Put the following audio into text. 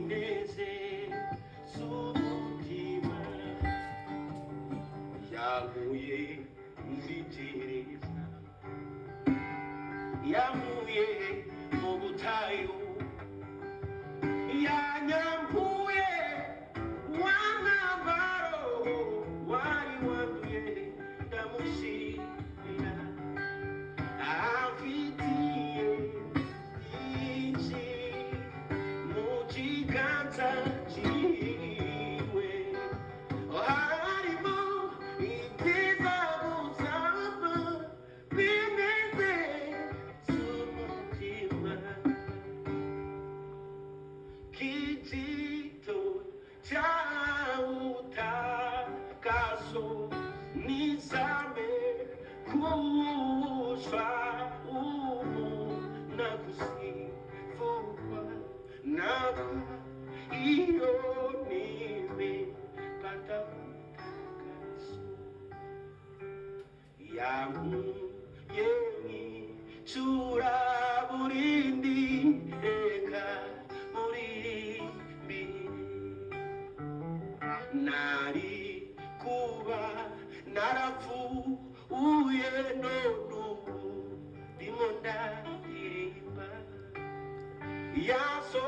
Binezeza umutima, yankuye muri gereza, yankuye mu butayu, yanyambuye wa mwambaro wari wanduye. Ndamushimira, amfitiye byinshi mu kiganza cyiwe, harimo ibyiza gusa binezeza umutima. Kijito cha utakaso nizame kushwa umu na kusifukwa na iyo nimepata utakaso yangu yemi curaburindi eka murimbi nari kuba narapfuye, none ubu ndimo ndaririmba yaso.